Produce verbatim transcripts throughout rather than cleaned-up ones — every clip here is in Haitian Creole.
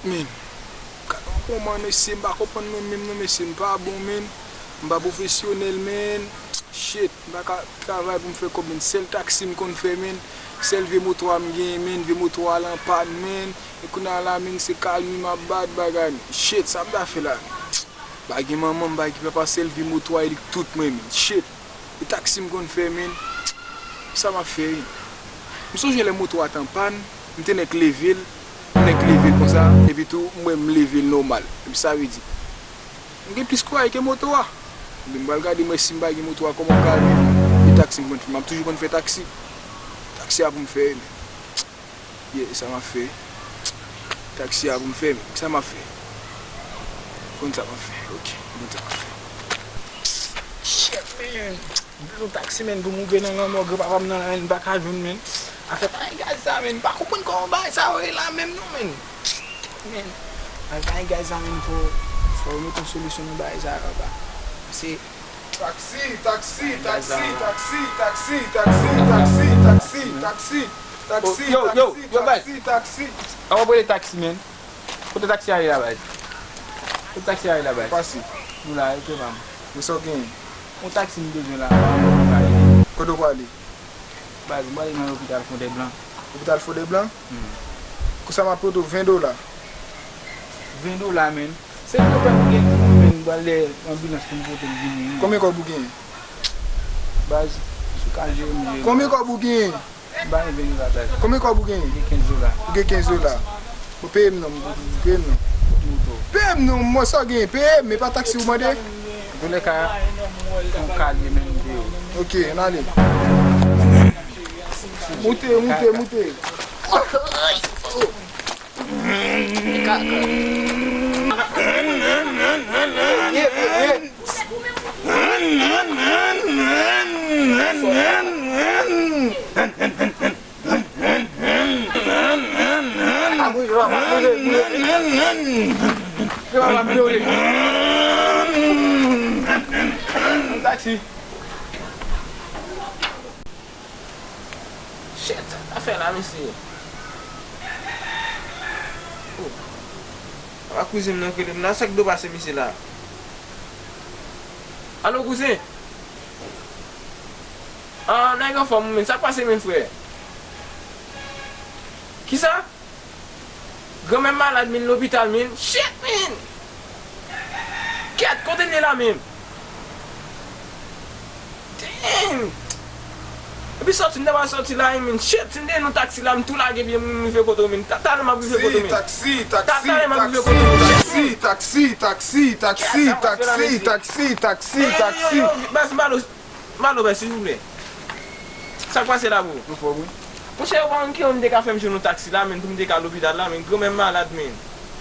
Men, gad yon moman, mesye, m pa konprann mwen menm non, mesye, m pa bon, men. M pa pwofesyonèl, men. Shit, m pa ka travay pou m fè kòb, men. Sèl taksi m konn fè, men. Sèl vye moto a m genyen, men. Vye moto a al an pàn, men. E kounye a la, men, se kalmi m ap bat bagay, men. Shit, sa m ta fè la? Pa gen manman, m pa gen papa, sèl vye moto a, e li k tout mwen, men. Shit. E taksi m konn fè, men. Sa m ap fè, wi? M sonje lè moto a t an pàn, m te nèk leve l, m nèk leve l konsa, epi tou, m wè m leve l nòmal. Epi sa vle di, m gen plis kouraj ke moto a. Men m pral gade, m wè si m pa gen moto a, kòman m ka viv. E taksi m konn fè, m ap toujou konn fè taksi. Taksi a pou m fè, men. Yeah, sa m ap fè. Taksi a pou m fè, men. Sa m ap fè. Konn sa m ap fè. Ok, konn sa m ap fè. Shit, man. M bezwen taksi, man, pou m rive nan lanmò granpapa m nan la, man, m pa ka jwenn, man. Afè pa egay sa, man. M pa konprann kòman bagay sa yo ye la menm non, man. Man, afè pa egay sa, man, fò, fò yo mete yon solisyon nan bagay sa yo, papa. Se Taksi, taksi, taksi, taksi, taksi, taksi, taksi, taksi, taksi, taksi, taksi, taksi, taksi, taksi, taksi. Yo, yo, yo, baz. Taksi, taksi. An w ap rele taksi, man. Kote taksi a ye la, baz? Kote taksi a ye la, baz? Pase. Nou la, yo, ke mam. Men sa w genyen? Yon taksi m bezwen la, pa w ka rele. Kote w prale? Baz, m prale nan lopital Fondèblan. Lopital Fondèblan? Hmm. Konsa m ap pote w ven dola. Ven dola, man. Se pou yo fè m gen pou mwen, man, m pral lè anbilans pou m pote l vini, wi. Konbyen kòb ou genyen? Baz, si w ka jere m, jere m. Konbyen kòb ou genyen? M pa gen ven dola, baz. Konbyen kòb ou genyen? M gen kenz dola. Ou gen kenz dola. Bon, peye m non, peye m non. Peye m non, mwen sa w genyen, peye m, e pa taksi ou mande. Antoulèka, yon kalye, man, m peye w. Ok, ann ale. Moute, moute, moute. Taksi. Shit, sa ta fè la, mesye? Oh. Papa kouzen m nan k rele m la, sa k do pase misye la? Alo, kouzen? Ah, nèg anfòm, men sa k pase, men, frè? Kisa? Granmè m malad, men, lopital, men. Shit, men! Kèt, kote m ye la, men? Damn! Epi sòti, m ta pral sòti la, men. Shit, si m te nan taksi la, m tou lage pye m, m rive kote w, men. Ta-, talè m ap rive kote w, men. Taksi, taksi, taksi, taksi, taksi, taksi, taksi, taksi, taksi, taksi, taksi, taksi, taksi. Yo, yo, yo, baz, m pa lo. Malo, bèl, silvouplè. Sa k pase la, bro? Anfòm, wi. Monchè, ou pa konn ki jan m te ka fè m jwenn yon taksi la, men, pou m te ka lopital la, men, granmè m malad, men.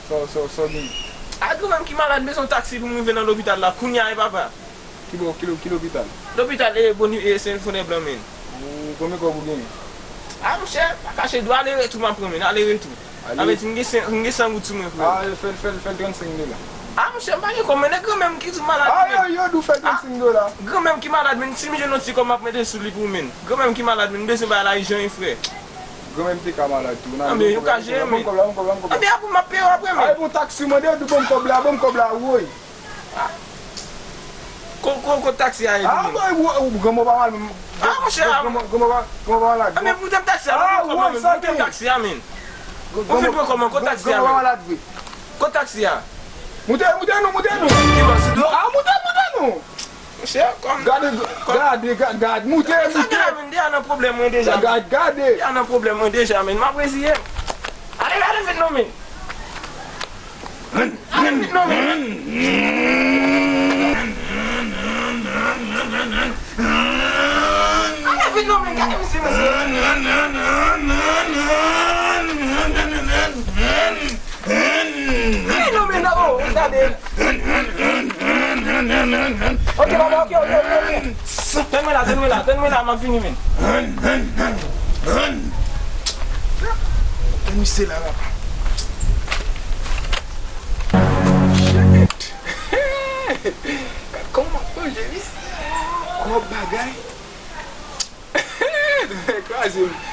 Sa, sa, sa w gen? A, granmè m ki malad, m bezwen yon taksi pou m rive nan lopital la, kounye a, e papa. Ki bò, ki lo-, ki lopital? Lopital, e, Boni-, e, Sen Fondèblan, men. Ou, konbyen kòb ou genyen? A, monchè, pa kache dlo, ale retou m ap pran, men, ale retou. Ale. Sa vle di, m gen sen, m gen san goud sou mwen, frè. A, fè l, fè l, fè l trannsenk dola. A, monchè, m pa gen kòb, men, e granmè m ki tou malad, men. A, yo, yo, di w fè l trannsenk dola. Granmè m ki malad, men, si m jwenn yon ti kòb, m ap mete sou li pou ou, men. Granmè m ki malad, men, m bezwen bay la ijan, wi, frè. Granmè m te ka malad tou. Anben, ou ka jere, men. Ban m kòb la, ban m kòb la, ban m kòb la. Anben, apre, m ap peye w apre, men. Ay, bon, taksi, mande yo, di w ban m kòb la, ban m kòb la, woy. A. Ko, ko, kot taksi a ye, a, men, ou, ou, granmò pa mal, men. A, monchè, a. Granmò, granmò pa, granmò pa malad. A, men, pou tèm taksi a, pou tèm taksi a, men. Ou fin pran kòb mwen, kot taksi a, men. Granmò pa malad vre. Kot taksi a? Moute, moute non, moute non. Ki bò, sou do? A, moute, moute non. Monchè, kòm. Gade, gade, gade, gade, moute, moute. Sa gade, men, deja nan pwoblèm mwen deja. Gade, gade. Deja nan pwoblèm mwen deja, men. M ap reziye m. Ale, ale vit non, men. Ale vit non, men. Ale vit non, men. Gade misye, mesye. Vit non, men, non, oh, gade. Ok, papa, ok, ok, ok, ok. Tann mwen la, tann mwen la, tann mwen la, m ap vini, men. Tann misye la, papa. Shit. Gad kòman m ap manje misye. Kòb bagay. Kraze m.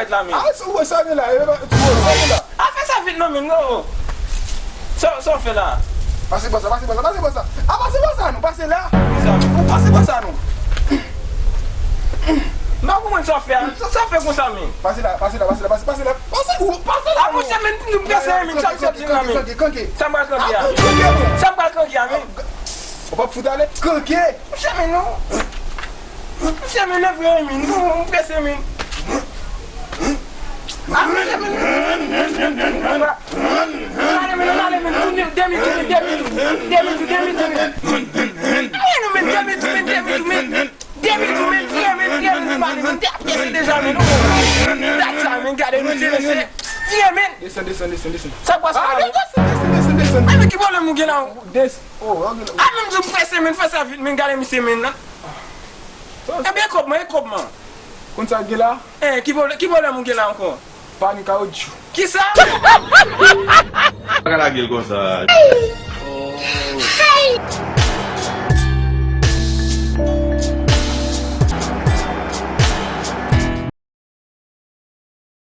fèt la, men? A, sou wè sa gen la, e, sou wè sa gen la. A, fè sa vit non, men, non. Sa, sa w fè la? Pase bò sa, pase bò sa, pase bò sa. A, pase bò sa, nou pase la. Kisa? Ou pase bò sa, nou. M pa konprann sa w fè a. Sa, sa w fè konsa, men? Pase la, pase la, pase la, pase, pase la. Pase, ou, pase la, a, non. Monchè, men, m prese, men, sa w ap di la, men? Kanke, kanke, kanke. Sa m pral kanke a? A, kanke, non. Sa m pral kanke a, men? Ou p ap fout ale? Kanke. Monchè, men, non. Monchè, men, leve, men, non, m prese, men. A, monchè, men. Gade, men, gade, men, toune, demi, toune, demi, demi, toune, demi, toune. Gade, nou, men, demi, toune, demi, toune, men. Demi, toune, men, vire, men, vire, men, vire, men, te ap kese deja, men, nou. Dat sa, men, gade, nou, se, se, vire, men. Desann, desann, desann, desann. Sa k pase la, men? Desann, desann, desann, desann. Ay, men, ki pwoblèm ou gen la? Des-, oh, ok. A, men, m di w prese, men, fè sa vit, men, gade misye, men, nan. Ebyen, kòb mwen, e kòb mwen. Konn sa k gen la? Eh, ki pwoblè-, ki pwoblèm ou gen la ankò? Pann kawotchou. Kisa? Pa ka lage l konsa.